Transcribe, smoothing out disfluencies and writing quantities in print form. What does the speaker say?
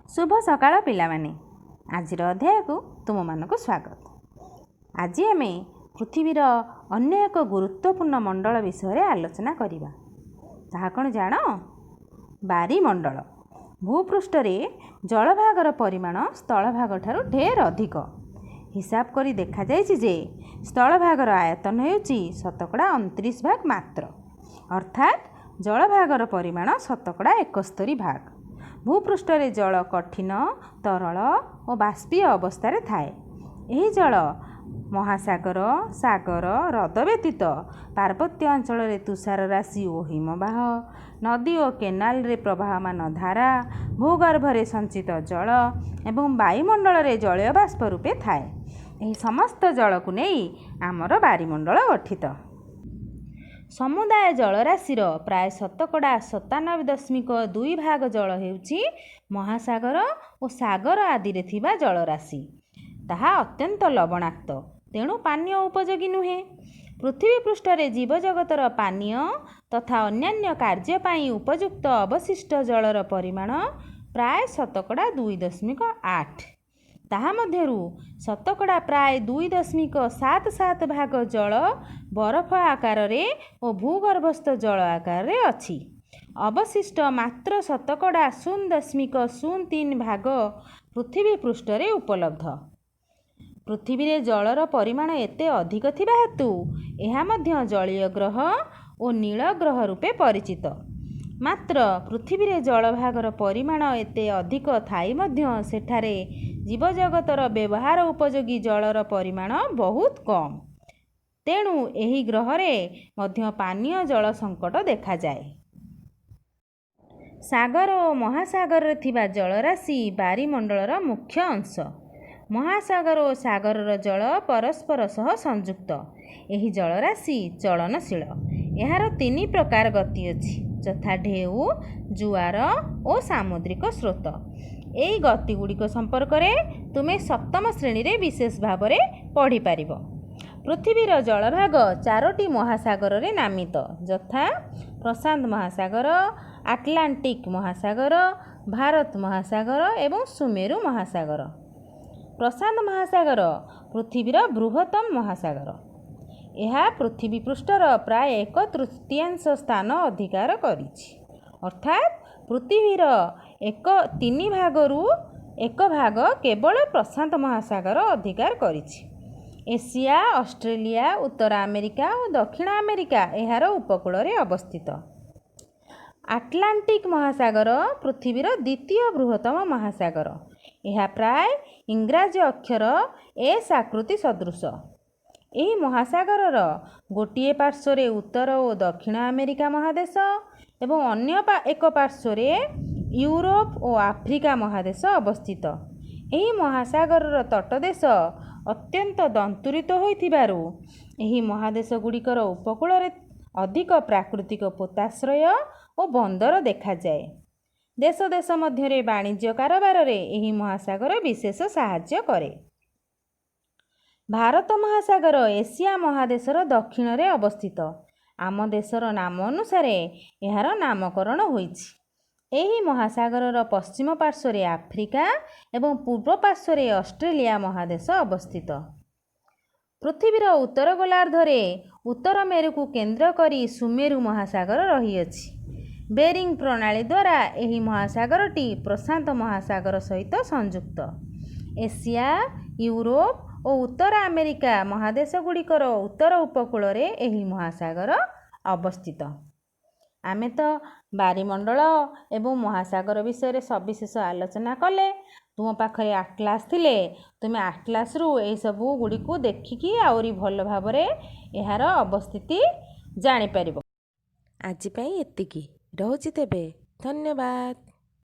ଶୁଭ ସକାଳ ପିଲାମାନେ। ଆଜିର ଅଧ୍ୟାୟକୁ ତୁମମାନଙ୍କୁ ସ୍ୱାଗତ। ଆଜି ଆମେ ପୃଥିବୀର ଅନ୍ୟ ଏକ ଗୁରୁତ୍ୱପୂର୍ଣ୍ଣ ମଣ୍ଡଳ ବିଷୟରେ ଆଲୋଚନା କରିବା। ତାହା କ'ଣ ଜାଣ? ବାରିମଣ୍ଡଳ। ଭୂପୃଷ୍ଠରେ ଜଳଭାଗର ପରିମାଣ ସ୍ଥଳଭାଗଠାରୁ ଢେର ଅଧିକ। ହିସାବ କରି ଦେଖାଯାଇଛି ଯେ ସ୍ଥଳଭାଗର ଆୟତନ ହେଉଛି 29% ମାତ୍ର, ଅର୍ଥାତ୍ ଜଳଭାଗର ପରିମାଣ 71%। ଭୂପୃଷ୍ଠରେ ଜଳ କଠିନ, ତରଳ ଓ ବାଷ୍ପୀୟ ଅବସ୍ଥାରେ ଥାଏ। ଏହି ଜଳ ମହାସାଗର, ସାଗର, ହ୍ରଦ ବ୍ୟତୀତ ପାର୍ବତ୍ୟ ଅଞ୍ଚଳରେ ତୁଷାର ରାଶି ଓ ହିମବାହ, ନଦୀ ଓ କେନାଲରେ ପ୍ରବାହମାନ ଧାରା, ଭୂଗର୍ଭରେ ସଞ୍ଚିତ ଜଳ ଏବଂ ବାୟୁମଣ୍ଡଳରେ ଜଳୀୟ ବାଷ୍ପ ରୂପେ ଥାଏ। ଏହି ସମସ୍ତ ଜଳକୁ ନେଇ ଆମର ବାରିମଣ୍ଡଳ ଗଠିତ। ସମୁଦାୟ ଜଳରାଶିର ପ୍ରାୟ 97.2% ଜଳ ହେଉଛି ମହାସାଗର ଓ ସାଗର ଆଦିରେ ଥିବା ଜଳରାଶି। ତାହା ଅତ୍ୟନ୍ତ ଲବଣାକ୍ତ, ତେଣୁ ପାନୀୟ ଉପଯୋଗୀ ନୁହେଁ। ପୃଥିବୀ ପୃଷ୍ଠରେ ଜୀବଜଗତର ପାନୀୟ ତଥା ଅନ୍ୟାନ୍ୟ କାର୍ଯ୍ୟ ପାଇଁ ଉପଯୁକ୍ତ ଅବଶିଷ୍ଟ ଜଳର ପରିମାଣ ପ୍ରାୟ 2.8%। ତାହା ମଧ୍ୟରୁ ପ୍ରାୟ 2.77% ଜଳ ବରଫ ଆକାରରେ ଓ ଭୂଗର୍ଭସ୍ଥ ଜଳ ଆକାରରେ ଅଛି। ଅବଶିଷ୍ଟ ମାତ୍ର 0.03% ପୃଥିବୀ ପୃଷ୍ଠରେ ଉପଲବ୍ଧ। ପୃଥିବୀରେ ଜଳର ପରିମାଣ ଏତେ ଅଧିକ ଥିବା ହେତୁ ଏହା ମଧ୍ୟ ଜଳୀୟ ଗ୍ରହ ଓ ନୀଳ ଗ୍ରହ ରୂପେ ପରିଚିତ। ମାତ୍ର ପୃଥିବୀରେ ଜଳଭାଗର ପରିମାଣ ଏତେ ଅଧିକ ଥାଇ ମଧ୍ୟ ସେଠାରେ ଜୀବଜଗତର ବ୍ୟବହାର ଉପଯୋଗୀ ଜଳର ପରିମାଣ ବହୁତ କମ୍। ତେଣୁ ଏହି ଗ୍ରହରେ ମଧ୍ୟ ପାନୀୟ ଜଳ ସଙ୍କଟ ଦେଖାଯାଏ। ସାଗର ଓ ମହାସାଗରରେ ଥିବା ଜଳରାଶି ବାରିମଣ୍ଡଳର ମୁଖ୍ୟ ଅଂଶ। ମହାସାଗର ଓ ସାଗରର ଜଳ ପରସ୍ପର ସହ ସଂଯୁକ୍ତ। ଏହି ଜଳରାଶି ଚଳନଶୀଳ। ଏହାର ତିନି ପ୍ରକାର ଗତି ଅଛି, ଯଥା ଢେଉ, ଜୁଆର ଓ ସାମୁଦ୍ରିକ ସ୍ରୋତ। ଏହି ଗତିଗୁଡ଼ିକ ସମ୍ପର୍କରେ ତୁମେ ସପ୍ତମ ଶ୍ରେଣୀରେ ବିଶେଷ ଭାବରେ ପଢ଼ିପାରିବ। ପୃଥିବୀର ଜଳଭାଗ ଚାରୋଟି ମହାସାଗରରେ ନାମିତ, ଯଥା ପ୍ରଶାନ୍ତ ମହାସାଗର, ଆଟଲାଣ୍ଟିକ୍ ମହାସାଗର, ଭାରତ ମହାସାଗର ଏବଂ ସୁମେରୁ ମହାସାଗର। ପ୍ରଶାନ୍ତ ମହାସାଗର ପୃଥିବୀର ବୃହତ୍ତମ ମହାସାଗର। ଏହା ପୃଥିବୀ ପୃଷ୍ଠର ପ୍ରାୟ ଏକ ତୃତୀୟାଂଶ ସ୍ଥାନ ଅଧିକାର କରିଛି, ଅର୍ଥାତ୍ ପୃଥିବୀର ଏକ ତିନି ଭାଗରୁ ଏକ ଭାଗ କେବଳ ପ୍ରଶାନ୍ତ ମହାସାଗର ଅଧିକାର କରିଛି। ଏସିଆ, ଅଷ୍ଟ୍ରେଲିଆ, ଉତ୍ତର ଆମେରିକା ଓ ଦକ୍ଷିଣ ଆମେରିକା ଏହାର ଉପକୂଳରେ ଅବସ୍ଥିତ। ଆଟଲାଣ୍ଟିକ୍ ମହାସାଗର ପୃଥିବୀର ଦ୍ୱିତୀୟ ବୃହତ୍ତମ ମହାସାଗର। ଏହା ପ୍ରାୟ ଇଂରାଜୀ ଅକ୍ଷର ଏସ୍ ଆକୃତି ସଦୃଶ। ଏହି ମହାସାଗରର ଗୋଟିଏ ପାର୍ଶ୍ୱରେ ଉତ୍ତର ଓ ଦକ୍ଷିଣ ଆମେରିକା ମହାଦେଶ ଏବଂ ଅନ୍ୟ ଏକ ପାର୍ଶ୍ୱରେ ୟୁରୋପ ଓ ଆଫ୍ରିକା ମହାଦେଶ ଅବସ୍ଥିତ। ଏହି ମହାସାଗରର ତଟଦେଶ ଅତ୍ୟନ୍ତ ଦନ୍ତୁରିତ ହୋଇଥିବାରୁ ଏହି ମହାଦେଶଗୁଡ଼ିକର ଉପକୂଳରେ ଅଧିକ ପ୍ରାକୃତିକ ପୋତାଶ୍ରୟ ଓ ବନ୍ଦର ଦେଖାଯାଏ। ଦେଶ ଦେଶ ମଧ୍ୟରେ ବାଣିଜ୍ୟ କାରବାରରେ ଏହି ମହାସାଗର ବିଶେଷ ସାହାଯ୍ୟ କରେ। ଭାରତ ମହାସାଗର ଏସିଆ ମହାଦେଶର ଦକ୍ଷିଣରେ ଅବସ୍ଥିତ। ଆମ ଦେଶର ନାମ ଅନୁସାରେ ଏହାର ନାମକରଣ ହୋଇଛି। ଏହି ମହାସାଗରର ପଶ୍ଚିମ ପାର୍ଶ୍ୱରେ ଆଫ୍ରିକା ଏବଂ ପୂର୍ବ ପାର୍ଶ୍ୱରେ ଅଷ୍ଟ୍ରେଲିଆ ମହାଦେଶ ଅବସ୍ଥିତ। ପୃଥିବୀର ଉତ୍ତର ଗୋଲାର୍ଦ୍ଧରେ ଉତ୍ତର ମେରୁକୁ କେନ୍ଦ୍ର କରି ସୁମେରୁ ମହାସାଗର ରହିଅଛି। ବେରିଂ ପ୍ରଣାଳୀ ଦ୍ୱାରା ଏହି ମହାସାଗରଟି ପ୍ରଶାନ୍ତ ମହାସାଗର ସହିତ ସଂଯୁକ୍ତ। ଏସିଆ, ୟୁରୋପ ଓ ଉତ୍ତର ଆମେରିକା ମହାଦେଶଗୁଡ଼ିକର ଉତ୍ତର ଉପକୂଳରେ ଏହି ମହାସାଗର ଅବସ୍ଥିତ। ଆମେ ତ ବାରିମଣ୍ଡଳ ଏବଂ ମହାସାଗର ବିଷୟରେ ସବିଶେଷ ଆଲୋଚନା କଲେ। ତୁମ ପାଖରେ ଆଟଲାସ୍ ଥିଲେ ତୁମେ ଆଟଲାସ୍ରୁ ଏହିସବୁ ଗୁଡ଼ିକୁ ଦେଖିକି ଆହୁରି ଭଲ ଭାବରେ ଏହାର ଅବସ୍ଥିତି ଜାଣିପାରିବ। ଆଜି ପାଇଁ ଏତିକି ରହୁଛି ତେବେ। ଧନ୍ୟବାଦ।